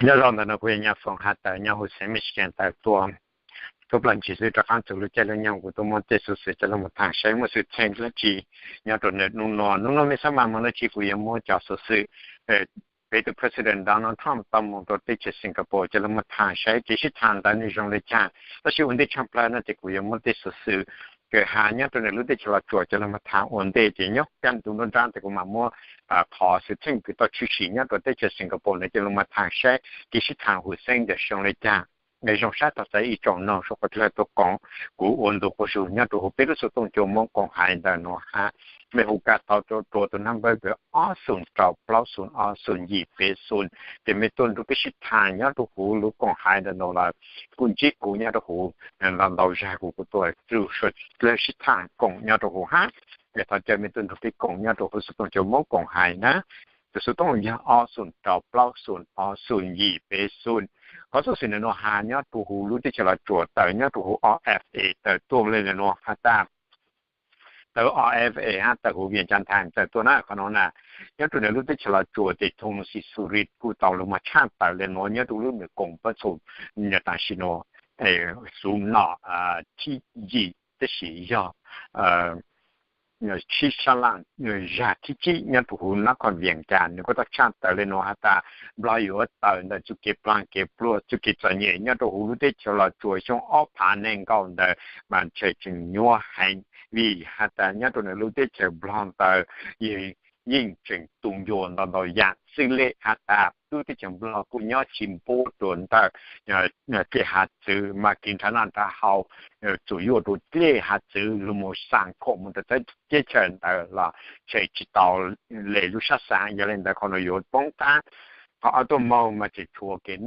Nyob zoo ntawm no kuv yog Nyaj Foom has tawm nyob huv xeev Michigan tawm tuaj. Thub plaws ntsis xwb rov qab txug lub caij lub nyoog kuv tuaj muab tej xuv xwm coj los tham saib muaj xwm txheej dab tsi nyob rau hnub no. Hnub no mej xab mas moog dab tsi kuv yuav muab cov xuv xwm peb tug President Donald Trump tau moog rau teb chaws Singapore coj los tham saib kev sib tham ntawd nws zoo le caag. Tab sis ua ntej tshaj plawg no ces kuv yuav muab tej xuv xwm kws has nyob rau nws lub teb chaws Los Tsuas coj los tham ua ntej, ces nyob kaj ntug nruab nrab tes kuv mam muab qhov xwm txheej kws tau tshwm sim nyob rau teb chaws Singapore no coj los tham saib kev sib tham huv xeeb ntawd zoo le caag. Zoo sab tog txais ib tsoom noog suav qhov dlawg tuaj koom kuv ua ntu quas zug nyob rau huv peb lub xuv tooj cua Moob Koom Hais ntawm nuav hab. Mej hu kag tau rua rua tus number kws ob xoom rau plaub xoom ob xoom yim peb xoom, ces mej tuaj nrug peb sib tham nyob rau huv lub koom hais ntawm no lawm. Kuj ntsib kuv nyob rau huv ntau ntau zag kuv kuj tuaj nrug suav dlawg sib tham koom nyob rau huv hab. Es thov caw mej tuaj nrug peb koom nyob rau huv xuv tooj cua Moob Koom Hais na. Tus xuv tooj yog ob xoom rau plaub xoom ob xoom yim peb xoom. Qhov xuv xwm ntawm nuav has nyob rau huv lub teb chaws Los Tsuas tawm nyob rau huv O F A tawm tuaj le ntawm nuav has tas tawm O F A hab tawm huv Vias Cas Thais tawm tuaj na. Qhov no na nyob rau nws lub teb chaws Los Tsuas tes thoo Missouri kuj tau lug moog tshaj tawm le nuav nyob rau lub nws koom pob txha tam sim nuav xuv nom thib yim tab sis yog sib sab laj zag thib tsib nyob rau huv Nakhon Vias Cas. Nws kuj tau tshaj tawm le nuav has tas Nplog yuav tawm ntawm txuj kev plag kev pluag txuj kev txom nyem nyob rau huv lub teb chaws Los Tsuas xyoo ob phav nees nkaum ntawd mas ntshe tseem nyuaj heev, vim has tas nyob rau nws lub teb chaws Nplog ntawd yeej tseem tu ncua ntau ntau yaam xwb le has tas lub teb chaws Nplog kuj nyob tsis npuab rua ntawm kev hav txwv mas kev nrhav noj nrhav haus txuas yuaj rua dlej hav txwv lug moog xaa khoom moog rau teb chaws ntawd los ntshe tsis tau le lub sab xaav. Yog le ntawd qhov no yuav poob qab. Qhov ob tuaj moog mas tseem tshuav kev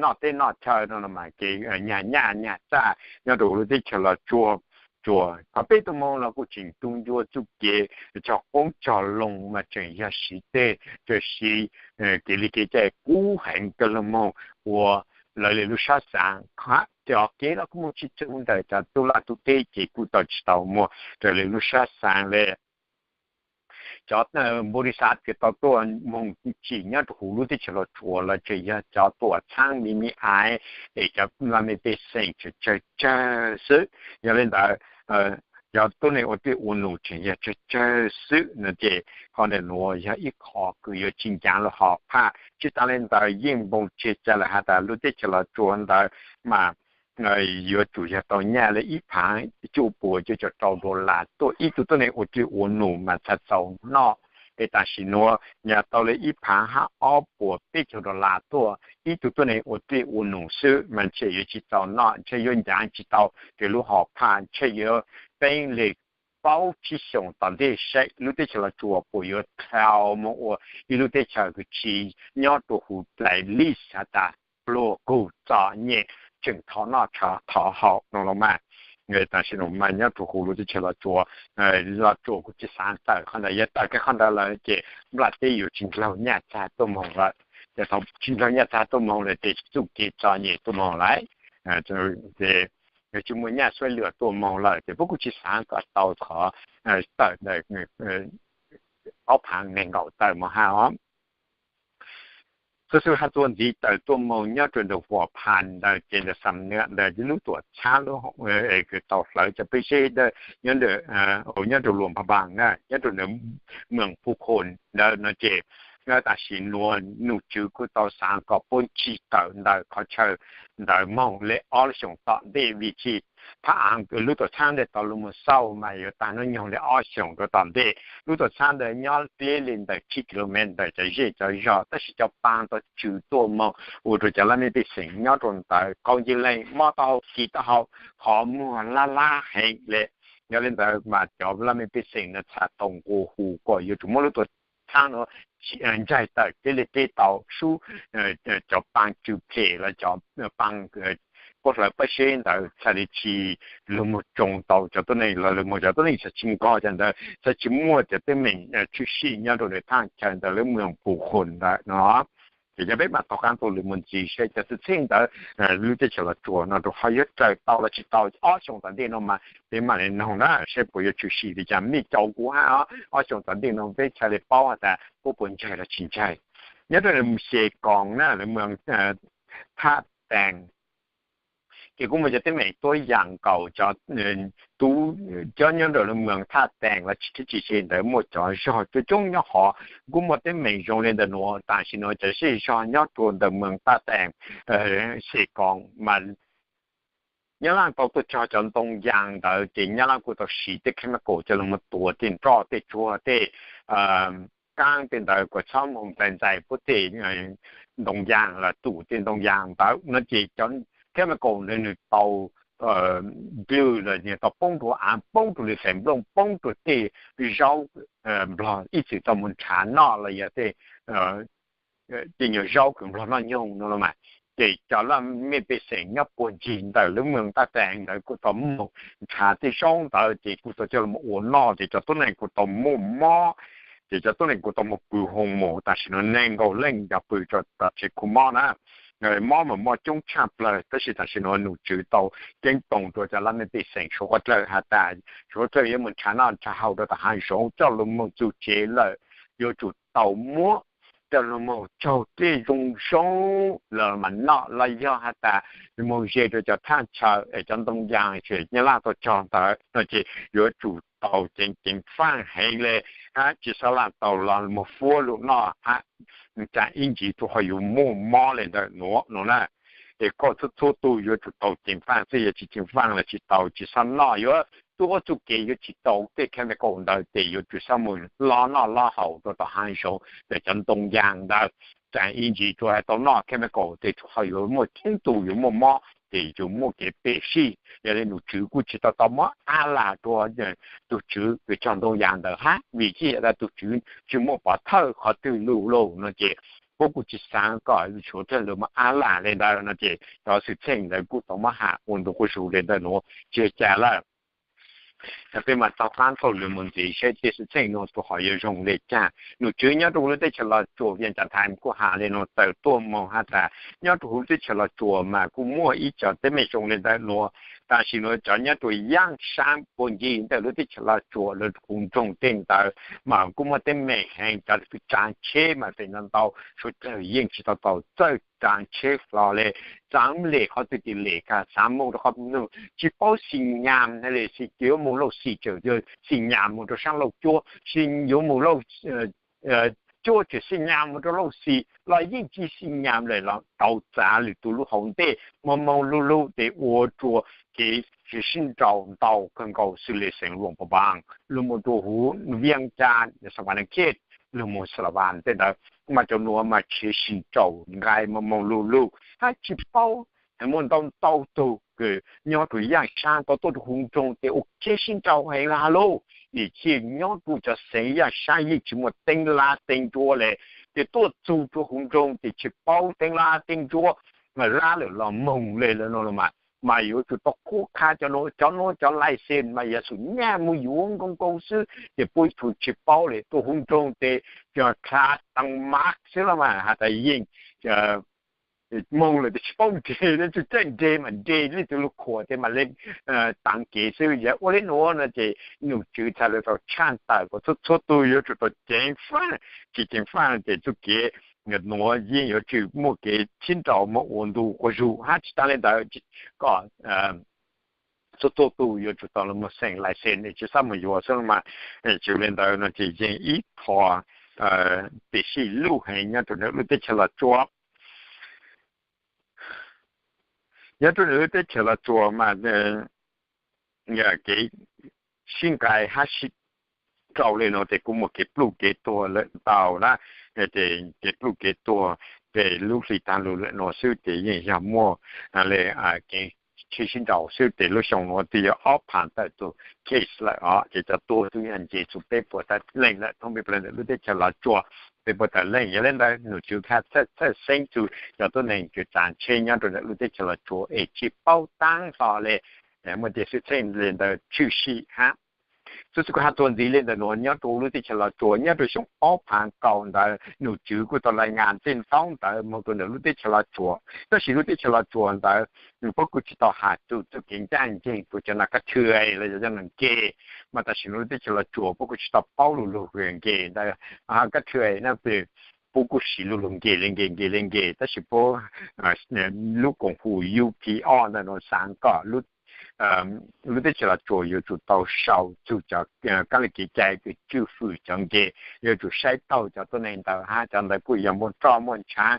noj teb noj chaw no mas kev nyag nyaj nyag txaj nyob rau huv lub teb chaws Los Tsuas. Qhov peb tuaj moog los kuj tseem tu ncua txuj kev tsog qoob tsog loo mas tseem yog siv teg, tseem siv kev li kev cai kub heev kawg lug moog ua raws li lub sab xaav. Cov kev los kuj moog tsis txug ntawm cov tub laj tub teb ces kuj tau tsis tau muaj raws li lub sab xaav le. Cov npau li xav kws tau tuaj moog tsim nyob rau huv lub teb chaws Los Tsuas los tseem yog cov tuam txhaab me me aiv es cov laj mej pej xeem tseem tsawg tsawg xwb. Yog le ntawd cov tuab neeg ua dlej ua num tseem yog tsawg tsawg xwb no ces qhov ntawm nuav yog ib qho kws yuav tsis ncav lug hom phaj. Tsis tas le ntawd yeej npau tseg ca lawm has tas lub teb chaws Los Tsuas ntawd mas yuav tsum yog tau nyaj le ib phaav cuaj puas cuaj caum rau dollar tuaj ib tug tuab neeg ua dlej ua num mas txhaj txaus noj. Es tam sim nuav nyaj tau le ib phaav hab ob puas peb caug dollar tuaj ib tug tuab neeg ua dlej ua num xwb mas ntshe yuav tsis txaus noj, ntshe yuav ncav tsis tau raws lub hom phaj, ntshe yuav teeb le plaub tsib xyoos tom ntej saib lub teb chaws Los Tsuas puas yuav dhau moog ua ib lub teb chaws kws tsis nyob rua huv dlaim lis has tas pluag kug txom nyem tseem thov noj thov haus no los mas. Tam sim no mas nyob rua huv lub teb chaws Los Tsuas, Los Tsuas kuj tsis xaav tawm qhov ntawd, yog tawm kiag qhov ntawd lawm ces nplaj teb yuav tsis nrhav nyaj txag tuaj moog lawm. Ces thaum tsis nrhav nyaj txag tuaj moog lawm ces txuj kev txom nyem tuaj moog lawm, ces yuav tsis muaj nyaj suav lwm tuaj moog lawm ces puab kuj tsis xaav kom tau qhov tawm ntawm ob phaav nees nkaum tawm moog hab os. Xuv xwm has txuas ntxiv tawm tuaj moog nyob rua ntawm Huam Phas ntawd ces ntawm Xam Nuam ntawd lub tuam txhab lub kws tau hlawv cov peb seb nyob rua Luas Pha Npas na, nyob rua ntawm Moos Phu Khum ntawd no ces tam sim nuav nom tswv kuj tau xaav kom puab tsis tawm ntawm qhov chaw ntawd moog le ob lub xyoos tom ntej vim tsis phab av lub tuam txhab ntawd tau lug moog xauj mas yuav taag nub nyoog le ob xyoos rua tom ntej. Lub tuam txhab ntawd nyob deb le ntawm tsib kilomev ntawm cov zej cov zog tab sis cov paa tau tswv tuaj moog ua rua cov laj mej pej xeem nyob rua ntawd qaug nce leej mob taub hau kis taub hau, qhov muag lab lab heev le. Yog le ntawd mas cov laj mej pej xeem no txhaj tau nqua hu kom yuav tsum muab lub tuam txhab no ntsaig tawm deb le deb tau sub cov paa tsw phem los cov paa puab hlawv pab seb ntawd txhaj le tsis lug moog tsoo tau cov tuab neeg los lug moog cov tuab neeg txhaj tsis nkaag cov ntawd txhaj tsis muaj cov teeb meem tshwm sim nyob rua ntawm thaj chaw ntawd lub Moos Phu Khum ntawd no. Ces yog peb mam tau qaab tuaj lug moog ntxiv saib cov xwm txheej ntawd lub teb chaws Los Tsuas no rua qhov yuav raws tau los tsis tau ob xyoos tom ntej no mas peb mam le noog na saib puas yuav tshwm sim li cas. Mej caum kuv hab, ob xyoos tom ntej no peb txhaj le paub has tas puab puas ntsaig los tsis ntsaig. nyob rau Xes Koos na, lawv moos Thaj Tees, ces kuj muaj cov teeb meem tuab yam nkaus cov tub cov nyob rau lawv moos Thaj Tees los tsis tsis tsis ntawd muaj cov zog coob coob nyob hov kuj muaj teeb meem zoo li ntawm nuav. Tam sim nuav cov zej zog nyob rau ntawm moos Thaj Tees, Xes Koos mas Nyab Laj tau tuaj cog cov ntoo yas ntawd ces Nyab Laj kuj tau siv tej chemical coj los mus tuav tej nroj tej tsuag tej kaab tej ntawd kom txhob moog ntxais ntxais puab tej ntoo yas los tum tej ntoo yas ntawd no ces cov chemical ntawd nws tau dlwg los nws tau poob rau av, poob rau lub xeem nplooj, poob rau tej zaub nplog ib txwm tau mus nrhav noj los yog tej tej nyuag zaub kws nplog noj nyoog no los mas, ces cov laj mej pej xeem nyob puag ncig ntawm lub moos Thaj Tees ntawd kuj tau moog nrhav tej zaub ntawd ces kuj tau coj los ua noj ces cov tuab neeg kuj tau muaj mob, ces cov tuab neeg kuj tau muaj pw hoo mos. Tam sim no neeg nkaum leej yog pw rau tom tsev khu mob na. Mob mas mob coob tshaj plawg tab sis tam sim no nom tswv tau ceeb toom rua cov laj mej pej xeem suav dlawg has tas suav dlawg yuav mus nrhav noj nrhav haus rau tom hav zoov coj lug moog txug tsev lawm, yuav tsum tau muab coj lug moog tsaug tej zoo zoo los mas noj los yog has tas moog ze rau cov thaj chaw es cov ntoo yas es Nyab Laj tau cog ntawd no ces yuav tsum tau ceev ceev faaj heev le hab tsis xob laj tau los moog fuab lug noj hab tsaam ib ntsis rua qhov yuav muaj mob le ntawm nuav no na. Es koj txhua txhua tug yuav tsum tau ceev faaj xwb, yog tsis ceev faaj los tsis tau, tsis xob noj, yuav txuj ob txuj kev yuav tsis tau tej chemical ntawd ces yuav tsum xob moog loj noj loj haus rua tom hav zoov ntawm cov ntoo yas ntawd. Tsaam ib ntsis rua hab tau noj chemical ces rua qhov yuav muaj ceeb tug yuav muaj mob ces yuav muaj kev pem sij. Yog le nom tswv kuj tsis tau tau mob ab lag rua tug tswv kws cog ntoo yas ntawd hab vim tsis yog tas tug tswv tsis muaj pov thawj qhov twg lug lauj no ces puab kuj tsis xaav kom suav dlawg lug mob ab lag le ntawd no ces cov xwm txheej ntawd kuj tau mob ham ua ntu quas zug le ntawm nuav tsis yog cas lawm. Peb mas taug qaab taug lug moog ntxiv saib tej xwm txheej nuav rua qhov yuav zoo le caag. Nom tswv nyob rua huv lub teb chaws Los Tsuas Vias Cas Thais kuj has le nuav tawm tuaj moog has tas nyob rua huv lub teb chaws Los Tsuas mas kuj muaj ib cov teeb meem zoo le ntawm nuav. Tam sim nuav cov nyob rua yaaj saab puag ncig ntawm lub teb chaws Los Tsuas lawv huv nroog tej ntawd mas kuj muaj teeb meem heev, cov tsav tsheb mas feem ntau ntau suav dlawg yeej tsis tau tau txawj tsav tsheb hlo le, xaav lem qhov twg ces lem kag, xaav moog rua qhov tsis paub xi nyas le, yuav moog Lauj Xim tseem xi nyas moog rua saab Lauj Cuab, yuav moog Lauj Cuab tseem xi nyas moog rua Lauj Xim los yeej tsis xi nyas lawm los tau txav lwm tus lub hauv ntej moog moog lug lug ces ua rua kev sib nraus ntau kawg nkaus xws le xeev Luam Pha Npaas lug moog rua huv Vias Cas, Sa Vas Nas Khej, lug moog Sa La Vas tej ntawd mas cov nuav mas kev sib nraus nqai moog moog lug lug hab tsis paub. Muaj ntau ntau tug kws nyob rua yaaj saab tau tuaj rua huv nroog ces ua kev sib nraus heev lug lauj, vim tsis nyob rua cov xeev yaaj saab yeej tsis muaj teeb lab teeb ntsuab le, ces tuaj txug rua huv nroog ces tsis paub teeb lab teeb ntsuab, lab lawm los moog le lawm no mas, mas yuav tsum tau qhuab qha cov nuav, cov nuav cov license mas yog xum nyaj moog yuav nkaus nkaus xwb ces puab tsis paub le, tuaj huv nroog ces dlha tas mas xwb los mas has tas yeej moog lawm ces tsis paub nreg, tsuas caij nreg mas nreg leej twg lug khuam ces mam le taav kev xwb. Yog ua le nuav no ces nom tswv txhad le tau tshaj tawm kom txhua txhua tug yuav tsum tau ceev faaj, tsis ceev faaj ces txuj kev nuav yeej yuav tsum muaj kev sib nraus moog ua ntu quas zug hab tsis taag le ntawd kom txhua txhua tug yuav tsum tau lug moog xeem license es tsis xob moog yuav xwb los mas. Tsis le ntawd no ces yeej ib qho pem sij luj heev nyob rua lub teb chaws Los Tsuas. Nyob rua lub teb chaws Los Tsuas mas kev sib nqai hab sib nraus le nuav ces kuj muaj kev pluj kev tuag lawm ntau na. Ces kev pluj kev tuag ces lub hli taag lug lawm nuav xwb ces yeej yog muaj le kev sib nraus xwb ces lub xyoo nuav twb yog ob phav tawm tug case lawm os, ces cov tuag twb yog nce txug peb puas tawm leej lawm thoob peb puas leej ntawm lub teb chaws Los Tsuas, peb puas tawm leej. Yog le ntawd nom tswv txhawj xeeb txug cov tuab neeg kws tsav tsheb nyob rua ntawm lub teb chaws Los Tsuas es tsis paub taab hlo le, muaj tej xwm txheej le ntawd tshwm sim hab. Txhua txhua kuv has txuas ntxiv le ntawm nuav nyob rua lub teb chaws Los Tsuas nyob rua xyoo ob phav kaum ntawd nom tswv kuj tau lais ngas tej ntaub ntawd moog rua ntawm lub teb chaws Los Tsuas, tab sis lub teb chaws Los Tsuas ntawd puab kuj tsis tau has txug txuj kev ncaj nceeg rua cov nas kab thwj los yog cov nas nkeeg, mas tam sim no lub teb chaws Los Tsuas puab kuj tsis tau paub lug lug kws nkeeg ntawd kab thwj na pw puab kuj siv lug lug nkees le nkees nkees le nkees, tab sis puab lub koom haum U P O ntawm nuav xaav kom lub teb chaws Los Tsuas yuav tsum tau sau txug cov kaab le kev cai kws tswj hwm cov nkees, yuav tsum saib taug cov tuab neeg ntawd hab cov ntawd kuj yog muaj roj muaj ntshaav,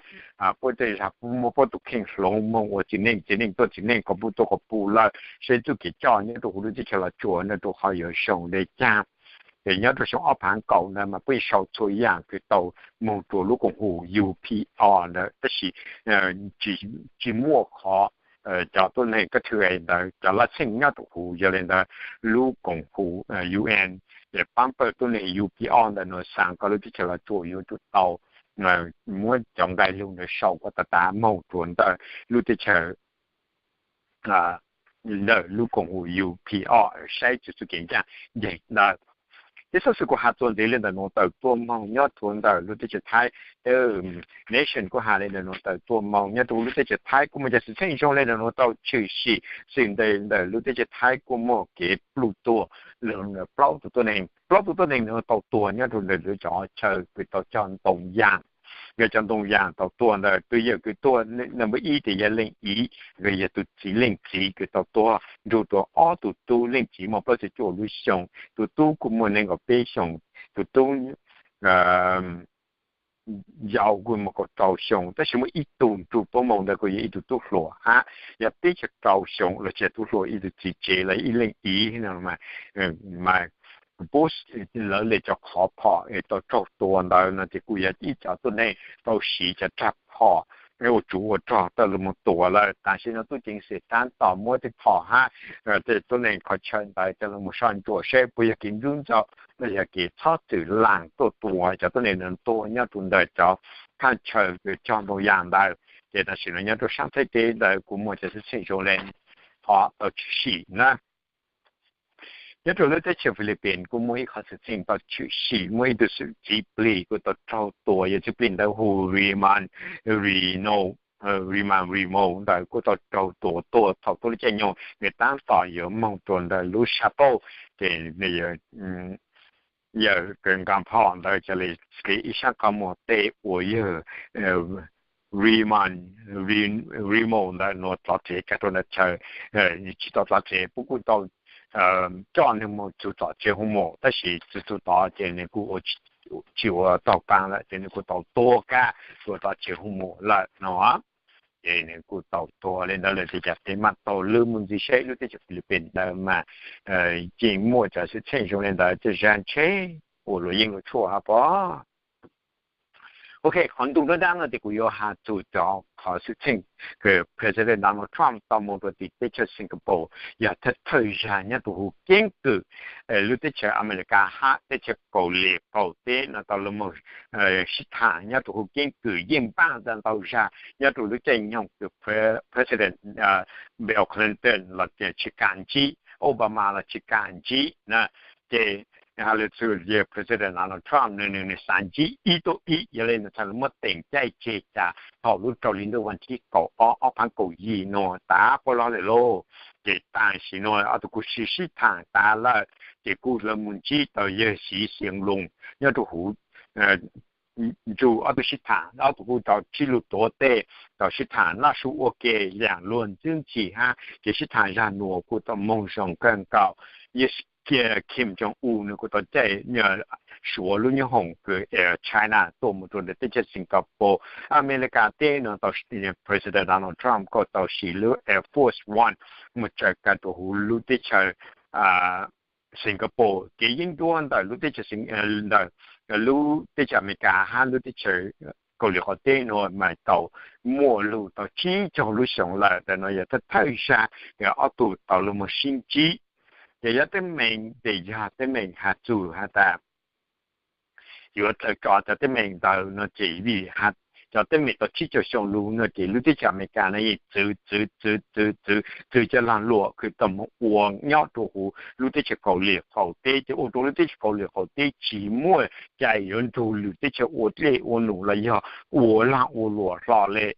puab tej zag muaj puab tug kheej hloov moog ua txiv neej, txiv neej tuaj txiv neej, quas puj tuaj quas puj lawm, saib txuj kev coj nyob rua huv lub teb chaws Los Tsuas nyob rua qhov yuav zoo le caag. Ces nyob rua xyoo ob phaav kaum ntawd mas puab sau txhua yaam kws tau moog rua lub koom haum U P O ntawd, tab sis tsi muaj qhov cov tuab neeg kab thw ntawd cov laj txheej nyob rua huv, yog le ntawd lub koom haum U N paab pawg tuab neeg U P O ntawm nuav xaav kom lub teb chaws Los Tsuas yuav tsum tau muab cov nqai lug ntawd sau kom tas tas moog rua ntawm lub teb chaws ntawm lub koom haum U P O saib txug txuj kev ncaj nceeg ntawd. Ces xov xwm kuv has txuas ntxiv le ntawm nuav tawm tuaj moog nyob rua ntawm lub teb chaws Thaib, Nation kuj has le ntawm nuav tawm tuaj moog nyob rua lub teb chaws Thaib kuj muaj cov xwm txheej zoo le ntawm nuav tau tshwm sim xwm ntawm lub teb chaws Thaib kuj muaj kev pluj tua, plaub tug tuab neeg, plaub tug tuab neeg nuav tau tuag nyob rua ntawm lub cov chaw kws tau cog ntoo yaam. Nkawd cov ntoo yaam tau tuag ntawd tus yawm kws tuag nab ib tes yog Leej Iv, nkawd yog tus txiv Leej Txiv kws tau tuag nrug rua ob tug tub. Leej Txiv muaj plaub caug cuaj lub xyoo, tus tub kuj muaj nees nkaum peb xyoos, tus tub yau kuj muaj kaum rau xyoo, tab sis muaj ib tug nrug puab moog ntawd kuj yog ib tug tub hluas hab, yog peb caug rau xyoo los tsis yog tub hluas, ib tug txiv tsev los ib Leej Iv no mas puab lawv le cov qhov phom tau raug tua ntawd no ces kuj yog ib cov tuab neeg tau siv cov rag phom ua tsuv ua rog tawm lug moog tua lawm. Tam sim no tub ceev xwm taab tom muab tej phom hab tej tuab neeg qhov chaw ntawd coj lug moog soj ntsuam saib puas yog kev ntxub ntxaug los yog kev txhob txwm laam tuaj tua cov tuab neeg ntawd tuag nyob rua ntawm cov thaj chaw cog ntoo yaam ntawd. Ces tam sim no nyob rua saab Thaib teb ntawd kuj muaj cov xwm txheej zoo le qhov tau tshwm sim na. Nyob rua lub teb chaws Philippines kuj muaj ib qhov xwm txheej tau tshwm sim, muaj ib tug txiv plig kuj tau raug tua, yog txiv plig ntawd hu Rayman Reno, Rayman Remo ntawd kuj tau raug tua tuag thaum tuab lub caij nyoog nws taab tom yuav moog rua ntawm lub sab pauj, ces yawg kws nqaa phom ntawd ca le ib sab qhov muag tej uas yawg Rayman Remo ntawd nuav tov tsev kag rua ntawm chaw, tsis tau tov tsev, puab kuj tau coj nwg moog txug tom tsev hu mum, tab sis txug txug tod ces nwg kuj tsis ua taug qaa lawm ces nwg kuj tau tuag kag rua tom tsev hu mum lawm no. Ces nwg kuj tau tuag le ntawd lawm. Ces cas peb maam taug lwm mus ntxiv seb lub teb chaws Philippines ntawd mas yeej muaj cov xwm txheej zoo le ntawd, cov zag ntshe ua luam yeej luam tshuaj hab pob. Ok, qhov ntu dlaab dlaab no ces kuv yuav has txug cov qhov xwm txheej kws President Donald Trump tau moog rua tim teb chaws Singapore, yog thawj thawj zag nyob rua huv keeb kwm lub teb chaws Amelikas hab teb chaws Kauslim qaum teb no tau lug moog sib thaam nyob rua huv keeb kwm yeej npaaj ntau zag nyob rua lub caij nyoog kws President Bill Clinton los tsis kaam ntsib, Obama los tsis kaam ntsib na. Ces has le txug yawg President Donald Trump nwg, nwg xaav ntsib ib tuab ib, yog le nwg txhad lug muab teem caij tseg cas thaum lub rau hli ntuj vas thib kaum ob, ob phaav kaum yim nuav tav puab lub le lauj. Ces tam sim nuav ob tug kuj sib sib thaam tav lawm, ces kuj lawv mus ntsib tau yawg Xi Xi Jinping nyob rua huv ntsug ob tug sib thaam, ob tug kuj tau sib lug tuav tej, tau sib thaam noj su ua ke, yaam luag ntxwb ntxhi hab kev sib thaam zag nuav kuj tau moog zoo kawg nkaus. Yawg Kim Jong Un nwg kuj tau caij suav lub nyoob hoom kws Air China tuaj mus rua ntawm teb chaws Singapore. Amelikas teb nuav tau President Donald Trump kuj tau siv lub Air Force One mus tsaws kag rua huv lub teb chaws Singapore. Kev yeeb ncuab ntawm lub teb chaws, ntawm lub teb chaws Amelikas hab lub teb chaws Kauslim qaum teb nuav mas tau muaj lug tau tsib caug lub xyoo lawm. Ntawm nuav yog thawj thawj zag ob tug tau lug moog sib ntsib. Ces yog teeb meem, ces yog teeb meem has txug has tas yuav txawj tso cov teeb meem ntawd no ces vim cov teeb meem tau tsib caug xyoo lug no ces lub teb chaws Amelikas no yeej txwv txwv txwv txwv txwv txwv cov lag luam kws tau moog ua nyob rua huv lub teb chaws Kauslim qaum teb, ces ua rua lub teb chaws Kauslim qaum teb tsis muaj cai yuav nrug lwm teb chaws ua dlej ua num los yog ua lag ua luam hlo le.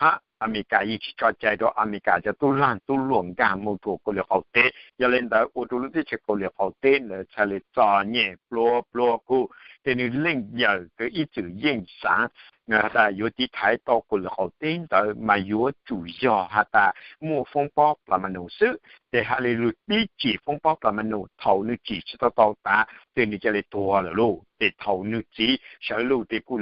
Hab Amelikas yeej tsis tso cai rua Amelikas cov tub lag tub luam nkaag moog rua Kauslim qaum teb, yog le ntawd ua rua lub teb chaws Kauslim qaum teb ntawd txhad le txom nyem plua plua kug. ces nws leej yawm kws ib txwm yeej xaav has tas yuav tiv thaiv tau Kauslim Qaum Teb ntawd mas yuav tsum yog has tas muaj foob pob plas ma nus xwb. Ces has le lug pib tsim foob pob plas ma nus, thaum nws tsim tsis tau tau tas ces nws ca le tuag lawm lauj. Ces thaum nws txiv sawv lug ces kuj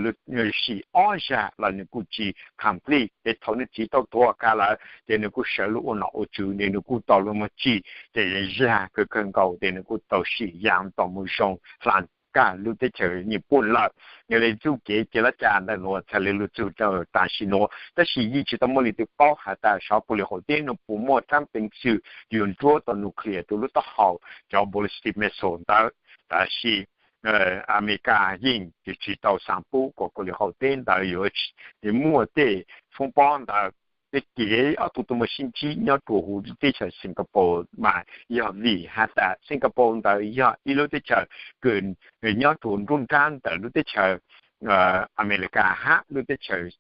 sim ob zag los nws kuj tsis complete. Ces thaum nws txiv tau tuag kag lawm ces nws kuj sawv lug ua nom ua tswv, nws kuj tau lug moog tsim, ces zag kawg kawg nkaus ces nws kuj tau sim yaa tau moog zoo hla kag lub teb chaws Nyij Pooj lawm. Yog le txuj kev cia lab ca ntawm nuav txhaj le lug txug rau tam sim nuav, tab sis yeej tsis tau muaj leej twg paub has tas xyov Kauslim Qaum Teb nuav puas muaj rab peev xwm yuav nruab tau nuclear rua lub taub hau cov ballistic missile ntawd. Tab sis Amelikas yeej tsis tau xaav pub kuas Kauslim Qaum Teb ntawd yuav muaj tej foob pob ntawd. Tej kev ob tug tuaj moog sib ntsib nyob rua huv teb chaws Singapore mas yog vim has tas Singapore ntawd yog ib lub teb chaws kws nyob rua nruab nrab ntawm lub teb chaws Amelikas hab lub teb chaws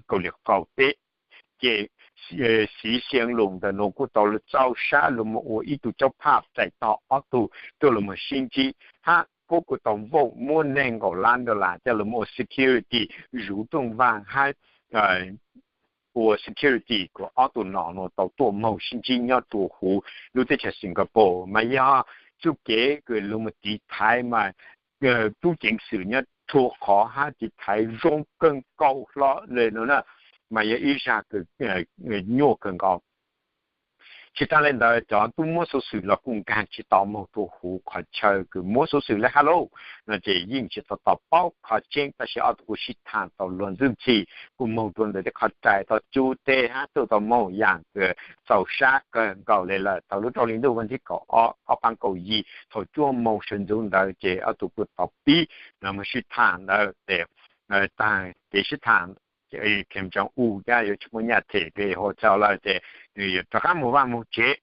Kauslim Qaum Teb. Ces Xi Xia Lus ntawm nuav kuj tau lug txaus sab lug moog ua ib tug caub phaj txais tog ob tug tuaj lug moog sib ntsib hab puab kuj tau vote muab neeg nkaum lab dollar coj lug moog ua security, zuv rooj vag hab ua security kuas ob tug no nuav tau tuaj moog sib ntsib nyob rua huv lub teb chaws Singapore. Mas yog txuj kev kws lug moog tiv thaiv mas tub ceev xwm nyob rua qhov hab tiv thaiv zoo kawg nkaus hlo le nuav na, mas yog ib zag kws nyuaj kawg nkaus. Tsis taag le ntawd, cov tub muab xov xwm los kuj nkaag tsis tau moog rua huv qhov chaw kws muab xov xwm le hab lauj, no ces yeej tsis tau tau paub qhov tseeb. Tab sis ob tug kuj sib thaam tau luag ntxwb ntxhi, kuj moog rua ntawm tej qhov rais tau cub teg hab tuaj tau moog yaam kws txaus sab kawg nkaus le lawm. Thaum lub rau hli ntuj vas thib kaum ob, ob phav kaum yim thaum cuaj moog sawv ntxuv ntawd ces ob tug kuj tau pib los moog sib thaam ntawd ces taag kev sib thaam Kim Jong-un yuav tsis muaj nyaj them kws hua txog lawm ces nws yuav rov qaab moog vaaj moog tsev.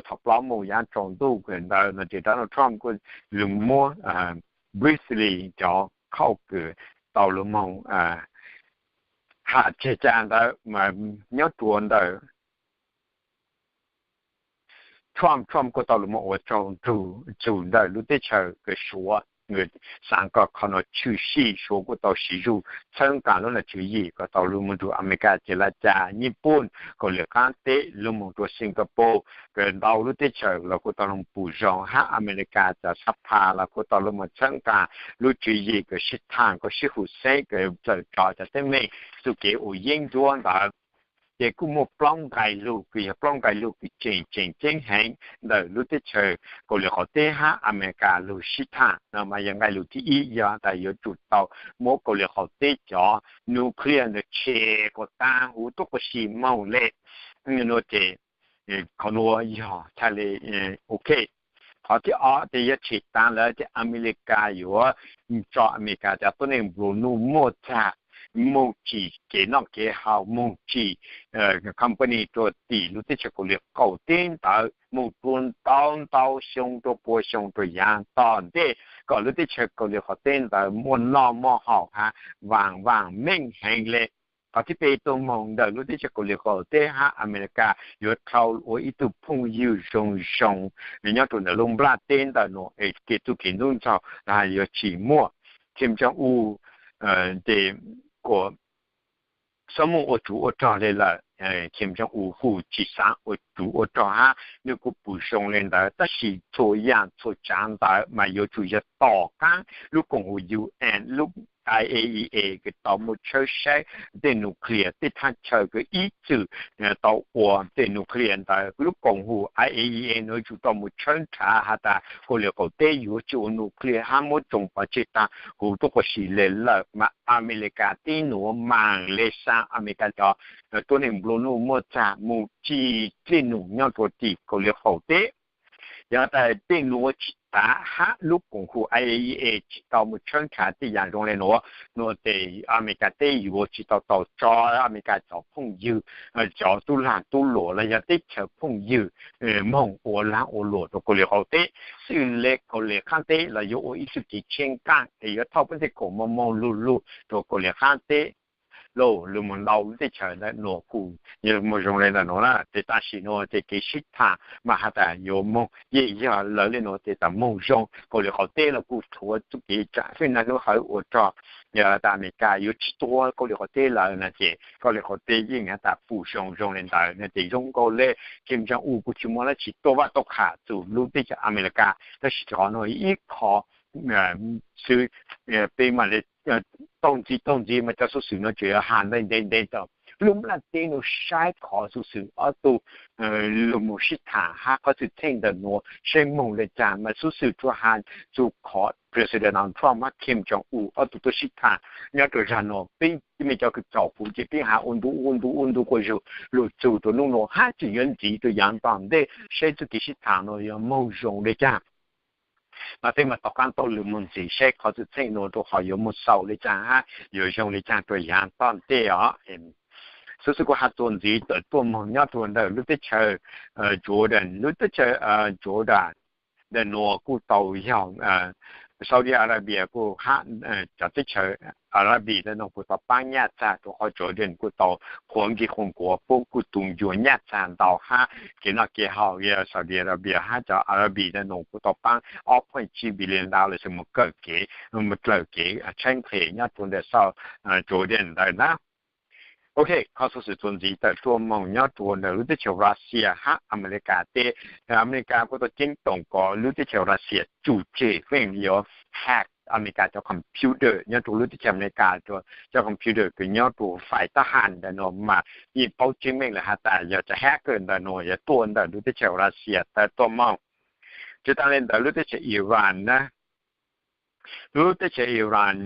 Thaum plaub moog yaav tsaus ntuj kws ntawd no ces Donald Trump kuj lug muab briefly cov khauj kws tau lug moog ham tseg ca ntawd mas nyob rua ntawm Trump, Trump kuj tau lug moog ua tsaug nrug txug ntawm lub teb chaws kws Suav, xaav kom qhov nuav tshwm sim. Suav kuj tau siv zug txhawb nqaa lub nam tswv yim kom tau lug moog nrug Amelikas ces laj ca, Nyij Pooj, Kauslim Qaab Teb, lug moog rua Singapore, kws ntau lub teb chaws los kuj tau lug pum zoo hab Amelikas cov xab pha los kuj tau lug moog txhawb nqaa lub tswv yim kws sib thaam kom sib hum xeeb kws txawm tso cov teeb meem txuj kev ua yeeb ncuab ntawd. Ces kuj muaj plaub nqai lug kws yog plaub nqai lug kws tseem tseem ceeb heev ntawm lub teb chaws Kauslim Qaum Teb hab Amelikas lug sib thaam no mas yog nqai lug thib ib yog tas yuav tsum tau muab Kauslim Qaum Teb cov nuclear ntawd tshem kom taag huv tuab qua si moog le. Nuav ces qhov nuav yog txhaj le ok. Qhov thib ob ces yog tshem taag lawm ces Amelikas yuav tso Amelikas cov tuab neeg nplua nuj muaj txag moog tsim kev noj kev haus, moog tsim company rua tim lub teb chaws Kauslim Qaum Teb ntawd moog rua ntau ntau xyoo rua pua xyoo rua yaav tom ntej kom lub teb chaws Kauslim Qaum Teb ntawd muaj noj muaj haus hab vaam vaam meej heev le. Qhov thib peb tuaj moog ntawm lub teb chaws Kauslim Qaum Teb hab Amelikas yuav dhau ua ib tug phooj ywg zoo zoo nyob rua ntawm lub nplaj teb ntawm nuav es kev txuj kev ntxub ntxaug yuav tsis muaj. Kim Jong-un ces kuas xob moog ua tsuv ua rog le lawm. Kim Jong-un kuj tsis xaav ua tsuv ua rog hab nwg kuj pum zoo le ntawd, tab sis txhua yaam txhua tsaav ntawd mas yuav tsum yog tom qaab lub koom haum U N, lub I A E A kws tau muaj tshawb saib tej nuclear tej thaaj chaw kws ib txwm tau ua tej nuclear ntawd. Lub koom haum I A E A nuav yuav tsum tau mus tshawb nrhav has tas Kauslim Qaum Teb yuav tsis ua nuclear hab muab tsoo pov tseg taag huv tuab qua si le lawm, mas Amelikas teb nuav maam le xaa Amelikas cov tuab neeg nplua nuj muaj txag mus tsim dlej num nyob rua tim Kauslim Qaum Teb. Yog tas tej nuav tsis tav hab lub koom haum I A E A tsis tau mus tshawb nrhav tej yaam zoo le nuav, nuav ces Amelikas teb yuav tsis tau tau tso Amelikas cov phooj ywg, cov tub laag tub luam los yog teb chaws phooj ywg moog ua laag ua luam rua Kauslim Qaum Teb. Xws le Kauslim Qaab Teb los yuav ua ib txuj kev tsheej qaaj es yuav thauj puab tej koom moog moog lug lug rua Kauslim Qaab Teb. lauj, lug moog ntau lub teb chaws ntawm nuav kuj yog moog zoo le ntawm nuav na. Ces tam sim nuav ces kev sib tham mas has tas yuav moog yeej yog lawv le nuav ces tas moog zoo. Kaus Lim Qaum Teb los kuj thuav txuj kev tsaam fwj naj lub hawv ua rua tas Amelikas yuav tsi tua Kaus Lim Qaum Teb lawm na, ces Kaus Lim Qaum Teb yeej has tas pum zoo zoo le ntawd na, ces zoo nkaus le Kim Jong Un kuj tsi muaj dlaab tsi tuaj vaj tuaj qha txug lub teb chaws Amelikas. Tab sis qhov nuav ib qho xwb, peb mam le taug ntxiv taug ntxiv mas cov xuv xwm nuav tseem yuav has ntev ntev ntev tau lub nplaj teb nuav saib qhov xuv xwm ob tug lug moog sib tham hab qhov xwm txheej ntawm nuav saib moog le caag mas xuv xwm tsuas has txug qhov President Donald Trump hab Kim Jong Un ob tug tuaj sib tham nyob rua zag nuav. Peb mej cov kws caum kuv ces peb has ua ntu ua ntu ua ntu quas zug lug txug rua nub nuav hab tseem yuav ntxiv rua yaav tom ntej saib txuj kev sib tham nuav yuav moog zoo le caag. Mas peb mam tom qaab tau lug moog ntxiv saib qhov xwm txheej nuav rua qhov yuav moog xaus le caag hab yuav zoo le caag rua yaav tom ntej os. Xuv xwm kuv has txuas ntxiv tawm tuaj moog nyob rua ntawm lub teb chaws Jordan, lub teb chaws Jordan ntawm nuav kuj tau yog Saudi Arabia kuj hab cov teb chaws Arabia ntawm nuav kuj tau paab nyaj txag rua qhov Jordan kuj tau qhuav nkig quas nkuav puab kuj tu ncua nyaj txag ntau hab kev noj kev haus. Yog Saudi Arabia hab cov Arabia ntawm nuav kuj tau paab ob point tsib billion dollars moog kawm kev, moog dlawm kev tshaib nqhis nyob rua ntawm Jordan ntawd na. Ok, qhov xuv xwm txuas ntxiv tawm tuaj moog nyob rua ntawm lub teb chaws Russia hab Amelikas teb. Amelikas kuj tau ceeb toom kom lub teb chaws Russia tsum tseg feem yuav hack Amelikas cov computer nyob rua lub teb chaws Amelikas, cov computer kws nyob rua fais tab has ntawm nuav mas yeej paub tseeb meej lawm has tas yog cov hacker ntawm nuav yog tuaj ntawm lub teb chaws Russia tawm tuaj moog. Tsi taag le ntawd lub teb chaws Iran na, lub teb chaws Iran,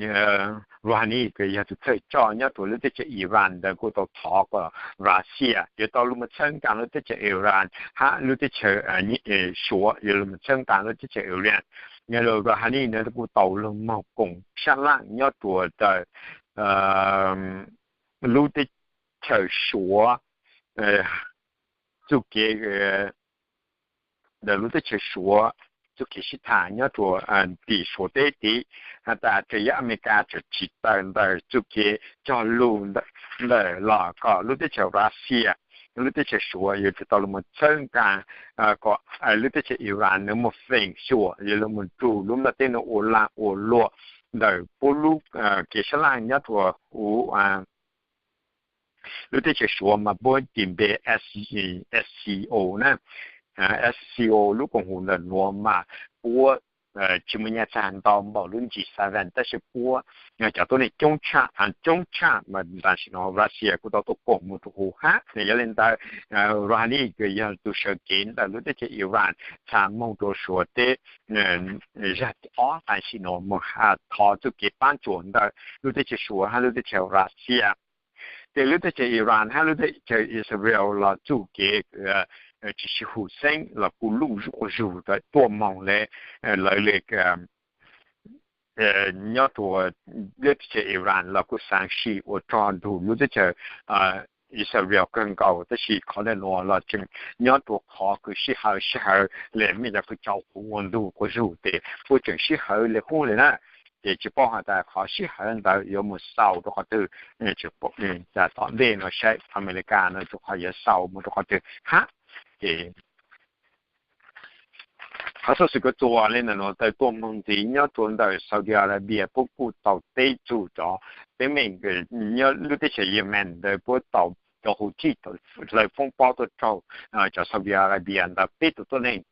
Rouhani kws yog tug thawj tsoj nyob rua lub teb chaws Iran ntawd kuj tau thov kom Russia yuav tau lug moog txhawb nqaa lub teb chaws Iran hab lub teb chaws Suav yuav lug moog txhawb nqaa lub teb chaws Iran. Yog lug Rouhani ntawd kuj tau lug moog koom sab laj nyob rua ntawm lub teb chaws Suav, txuj kev ntawm lub teb chaws Suav txuj kev sib tham nyob rua tim Suav teb tid, has tas tsuas yog Amelikas tseem tsi tawm ntawm txuj kev cog lug ntawm los kom lub teb chaws Russia, lub teb chaws Suav yuav tsum tau lug moog txhawb nqaa kom lub teb chaws Iran nws moog feem xyuam yuav lug moog rug lub nplaj teb nuav ua laag ua luam ntawm puab lub kev sab laj nyob rua huv lub teb chaws Suav mas puab tis npe SCO na. SCO lub koom haum ntawm nuav mas puab tsi muaj nyaj txag ntau npaum lub G seven, tab sis puab cov tuab neeg coob tshaj, coob tshaj mas tam sim nuav Russia kuj tau tuaj koom moog rua huv hab. Yog le ntawd, Rouhani kws yog tug sawv kev ntawm lub teb chaws Iran txha moog rua Suav teb zag ob tam sim nuav moog thov txuj kev paab tsuas ntawm lub teb chaws Suav hab lub teb chaws Russia. Ces lub teb chaws Iran hab lub teb chaws Israel los txuj kev tsi sib hum xeeb los kuj luj quas zug tawm tuaj moog le, lawv le nyob rua lub teb chaws Iran los kuj xaav sim ua rog nrug lub teb chaws Israel kawg nkaus, tab sis qhov ntawm nuav los tseem nyob rua qhov kws sij hawm sij hawm le mej cov kws caum kuv ua ntu quas zug tes puab tseem sib hawm le qub le na. Ces tsi paub has tas qhov sib hawm ntawd yuav moog xaus rua qhov twg, tom ntej nuav saib Amelikas nuav rua qhov yuav xaus moog rua qhov twg hab. Ces qhov xuv xwm kws txuas le ntawm nuav tawm tuaj moog ntxiv nyob rua ntawm Saudi Arabia puab kuj tau teb txug cov teeb meem nyob lub teb chaws Yemen ntawd puab tau cov Houthi hlawv foob pob tuaj raug cov Saudi Arabia ntawd peb tug tuab neeg.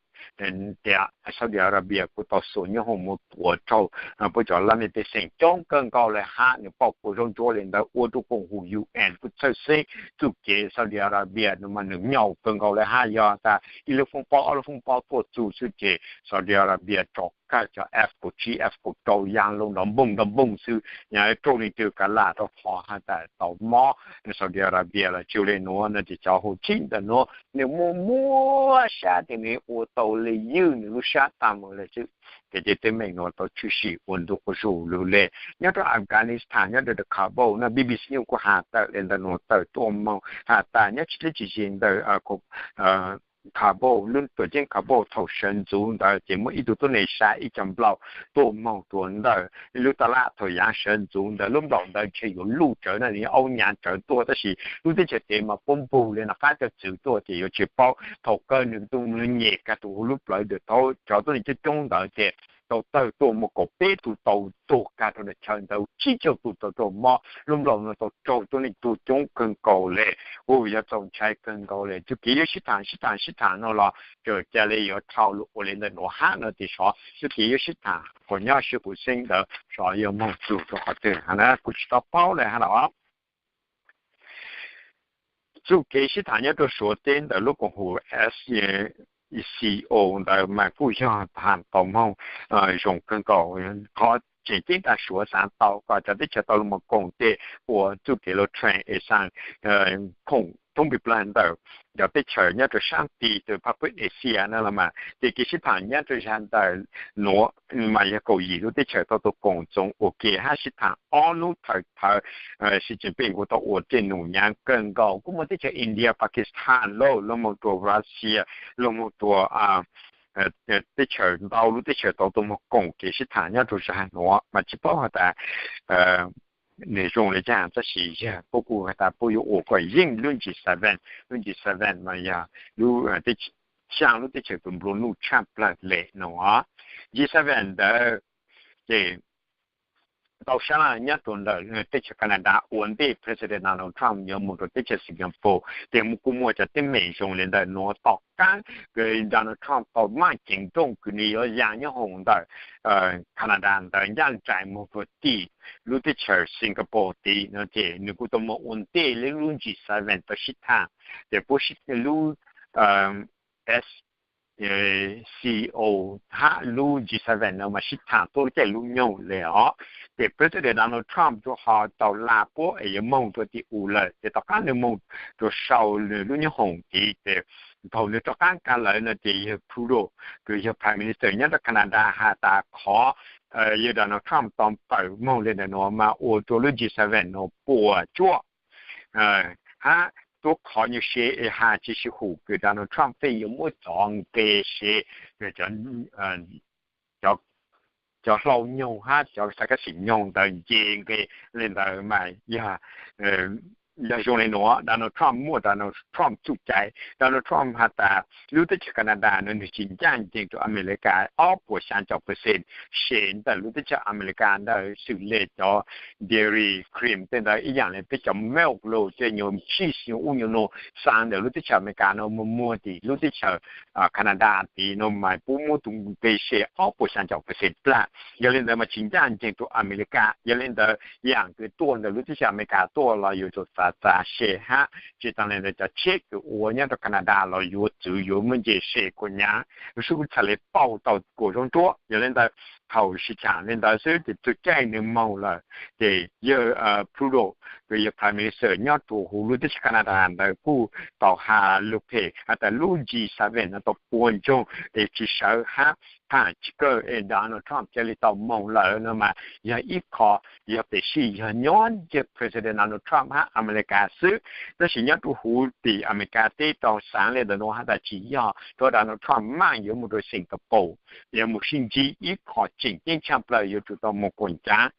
Tias Saudi Arabia kuj tau xuas nyoob hoom moog tuav raug puab cov laj mej pej xeem coob kawg nkaus le hab. Nwg pauj kuas zaub ntsuab le ntawd ua rua koom haum UN kuj txhawj xeeb txuj kev Saudi Arabia nws mas nws nyaum kawg nkaus le hab. Yog tas ib lub foob pob ob lub foob pob tuaj txug xwb ces Saudi Arabia tso kag cov F kaum tsib F kaum rau ya lug nrov npoog nrov npoog xwb, yog raug leej twg kav lam rau qhov has tas tau mob. Saudi Arabia los tsi le nuav no ces cov Houthi ntawm nuav nws muaj muaj sab tes nws ua tau le ywj nws lub sab tag mus le xwb. Ces tej teeb meem nuav tau tshwm sim ua ntu quas zug lug le. Nyob rua Afghanistan nyob rua Kabul no B B C News kuj has tawm le ntawm nuav tawm tuaj moog has tas nyob tsi dleb tsi ze ntawm Kabul, lub tuam ceeb Kabul thaum sawv ntxuv ntawd ces muaj ib tug tuab neeg saib ib co nplaum tuaj moog rua ntawm lub taj laj thaum yaav sawv ntxuv ntawd, lub nplaum ntawd ntshe yuav luj tsawv na, aub nyaav tsawv tuaj, tab sis lub teb chaws tes mas puab npug le nov qab cov txwv tuaj ces yuav tsi paub. Thaum kawg nwg tug nyem kag rua huv lub plawv dua thaub cov tuab neeg coob coob ntawd ces tau tawg tuaj muaj kaum peb tug tau tuag kag rua nram chaw ntawd, tsib caug tug tau raug mob, lub nplaum no tau raug tuab neeg tuag coob kawg nkaus le. Ua yog txaus ntshai kawg nkaus le. Txuj kev yuav sib thaam sib thaam sib thaam no los txawm ca le yuav dhau lug ua le ntawm nuav hab no tes sov txuj kev yuav sib thaam kuas nyob sib quv xeeb ntawd sov yuav moog txug rua qhov twg hab na kuv tsi tau paub le hab los. Txuj kev sib thaam nyob rua Suav teb ntawm lub koom haum SCO ntawd mas kuj yog thaam tau moog zoo kawg nkaus. Qhov tseem ceeb tas Suav xaav tau kom cov teb chaws tau lug moog koom tes ua txuj kev lug train exam khoom thoob plig plawg ntawm cov teb chaws nyob rua saab tig rua phab pub Asia na los mas. Ces kev sib thaam nyob rua zag ntawm nuav mas yog kaum yim lub teb chaws tau tuaj koom txoos ua ke hab sib thaam ob nub thawm thawm Xi Jinping kuj tau ua tej num nyaav kawg nkaus. Kuj muaj teb chaws India, Pakistan lauj, lug moog rua Russia, lug moog rua teb chaws, ntau lub teb chaws tau tuaj moog koom kev sib thaam nyob rua zag nuav mas tsi paub has tas nwg zoo le caag, tab sis yog puab kuj has tas puab yuav ua kom yeej lub G seven. Lub G seven mas yog lub xyaa lub teb chaws tug nplua nuj tshaj plawg le nuav. G seven ntawd ces tau sab laj nyob rua ntawm teb chaws Canada ua ntej President Donald Trump yuav moog rua teb chaws Singapore. Ces kuj muaj cov teeb meem zoo le ntawm nuav. Tom qaab Donald Trump tau maaj ceev nrooj kws nwg yuav yaa nyob hoom ntawm Canada ntawd ncaaj nraim moog rua tim lub teb chaws Singapore tid no ces nwg kuj tau moog ua ntej le lub G seven tau sib thaam. Ces puab lub SCO hab lub G seven no mas sib thaam tuab caij lub nyoog le os. Ces President Donald Trump rua ho tau laa puab es yuav moog rua tim u lawm. Ces tom qaab nwg moog rua sau nwg lub nyob hoom tid ces thaum nwg rov qaab kag lawm no ces yawg Trudeau kws yog Prime Minister nyob rua Canada has tas qhov yawg Donald Trump tau pawm moog le ntawm nuav mas ua rua lub G seven no puas tsuaj hab tuab qhov nyuas se es has tsi sib hum kws Donald Trump pheej yuav muab cov nqe se cov hlau nyoog hab cov sarcasm nyoog ntawd nce nqe le ntawd mas yog, yog zoo le nuav Donald Trump muaj Donald Trump txuj cai. Donald Trump has tas lub teb chaws Canada no nwg tsi ncaaj nceeg rua America ob puas xyaa caum percent, se ntawm lub teb chaws America ntawd xws le cov dairy cream tej ntawd ib yaam le peb cov milk lug tej nyuas cheese nyuas ub nyuas nuav xaa ntawm lub teb chaws America no muag muag tim lub teb chaws Canada tid no mas puab muab tug nqe se ob puas xyaa caum percent plag. Yog le ntawd mas tsi ncaaj nceeg rua America. Yog le ntawd yaam kws tuaj ntawm lub teb chaws America tuaj los yuav tsum txav txav se hab tsi taag le ntawd cov tsheb kws ua nyob rua Canada los yuav txwv yuav muaj nce se kuas nyaav, sub txhad le pauj tau kuas zoo nruab. Yog le ntawd thaum sib thaam le ntawd xwb ces txuj caij nwg moog lawm ces yawg Trudeau kws yog Prime Minister nyob rua huv lub teb chaws Canada ntawd kuj tau has lug phem has tas lub G seven no tau puas ntsoog es tsi sawv hab thaam tsi kawg es Donald Trump ca le tau moog lawm no mas yog ib qho yog pem sij yog nyob ncaag President Donald Trump hab America xwb. Tab sis nyob rua huv tim America teb tau xaav le ntawm nuav has tas tsi yog, rua Donald Trump maaj yuav moog rua Singapore yuav moog sib ntsib ib qho tseem ceeb tshaj plawg yuav tsum tau moog kuas ncaav.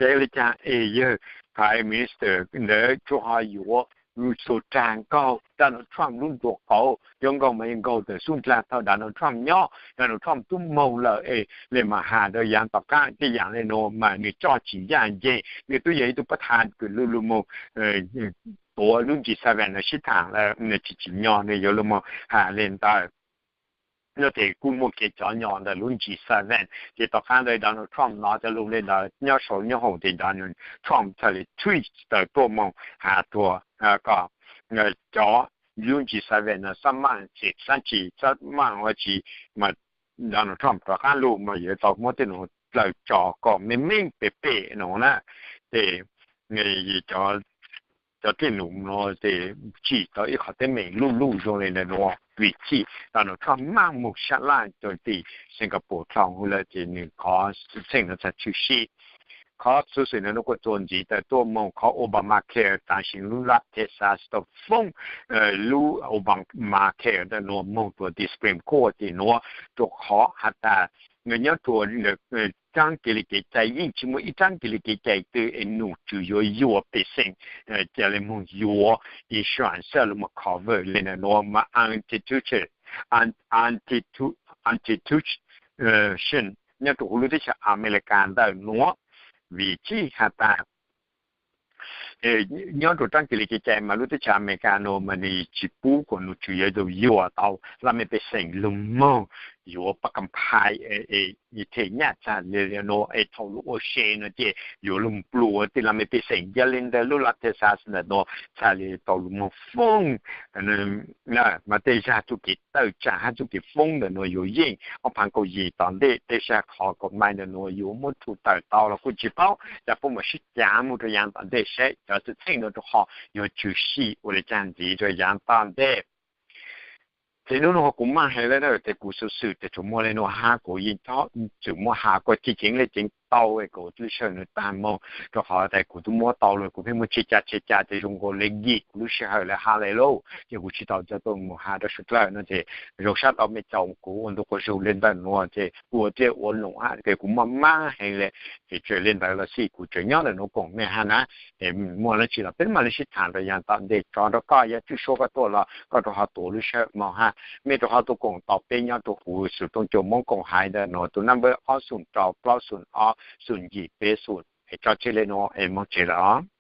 Ces le caag es yawg Prime Minister ntawd tsuas ho yuav txug raag nkaug Donald Trump lub nruab qaum, yuav nkaug mas yuav nkaug tawm xub ndlag thaum Donald Trump nyob. Donald Trump tub moog lawm es le mas has rua yaav tom qaab tej yaam le nuav mas nwg coj tsi ncaaj nceeg. Nwg tub yog ib tug pab tha kws lug lug moog tuav lub G seven no sib thaam lawm, nwg tsi tsim nyog nwg yuav lug moog has le ntawd. Yog tes kuj muaj kev cov nyom ntawm lub G seven ces tom qaab ntawd Donald Trump nov cov lug le ntawd nyob sau nyob hoom tes Donald Trump txhad le tweet tawm tuaj moog has rua kom cov lub G seven no xab maaj tsim xab tsi xab maaj ua tsi mas Donald Trump rov qaab lug mas yuav tau muab tej nuav dlawg tso kom meej meej pem pem no na. Ces cov tej num no ces tsim tau ib qho teeb meem luj luj zoo le ntawm nuav vim txhij Donald Trump maaj moog sab laj rua tim Singapore dlhau huv lawm ces nwg qhov xwm txheej no txhad tshwm sim. qhov xuv xwm ntawm nuav kuj txuas ntxiv tawm tuaj moog qhov Obamacare, taav sim lub lab Texas tau foob lub Obamacare ntawm nuav moog rua tim Supreme Court tim nuav, rua qhov has tas nyob rua tsaab kev le kev cai yeej tsi muaj ib tsaab kev le kev cai twg es nom tswv yuav yuam pej xeem ca le moog yuav insurance xwb los moog cover le ntawm nuav mas institution, institution nyob rua huv lub teb chaws America ntawm nuav, vim tsi has tas nyob rua tsaab kev le kev cai mas lub teb chaws America nuav mas nwg tsi pub kuas nom tswv yuav tau yuam tau laj mej pej xeem lug moog yuav pab kam phais them nyaj txag le nuav es thaum lug ua se nuav ces yuav lug nplua tej laj mej pej xeem. Yog le ntawd lub lab Texas ntawm nuav txhaj le tau lug moog foob mas tej zag txuj kev tawm tsaam hab txuj kev foob ntawm nuav yuav yeej ob phaav kaum yim tom ntej. Tej zag qhov kaum mais ntawm nuav yuav muab rhu tawm tau los kuj tsi paub, ca puab mam sib caav moog rua yaav tom ntej saib cov xwm txheej nuav rua qhov yuav tswm sim ua le caag ntxiv rua yaav tom ntej. Ces nub nuav kuv maj heev lawm tes kuv xuv xwm tes tsuas muaj le nuav hab kuv yeej txhum muab has kuas ceev ceev le ceev tau kuv lub sij hawm nuav taag moog rua qhov tes kuv tub muab tau lawm kuv pheej muab tseg ca tseg ca tes zoo nkaus le yim kuv lub sij hawm lawm has le lauj. Ces kuv tsi tau ca tuaj moog has rua suav dlawg nuav ces zoo sab tau mej caum kuv ua ntu quas zug le ntawm nuav ces kuv ua tiaj ua noom hab tes kuv maj maj heev le. Ces txawm le ntawd los xij kuv tseem nyob ntawm nuav koom mej hab na. Muaj dlaab tsi los peb mam le sib thaam rua yaav tom ntej. Tso rua koj yog tswj suab koj tuaj los koj rua qhov tuav lub sij hawm moog hab mej rua qhov tuaj koom tau peb nyob rua huv xum tooj cua Moob Koom Haiv ntawm nuav tus number ob xoom rau plaub xoom ob xoom yim peb xoom. Es tso tseg le nuav es moog tseg lawm os.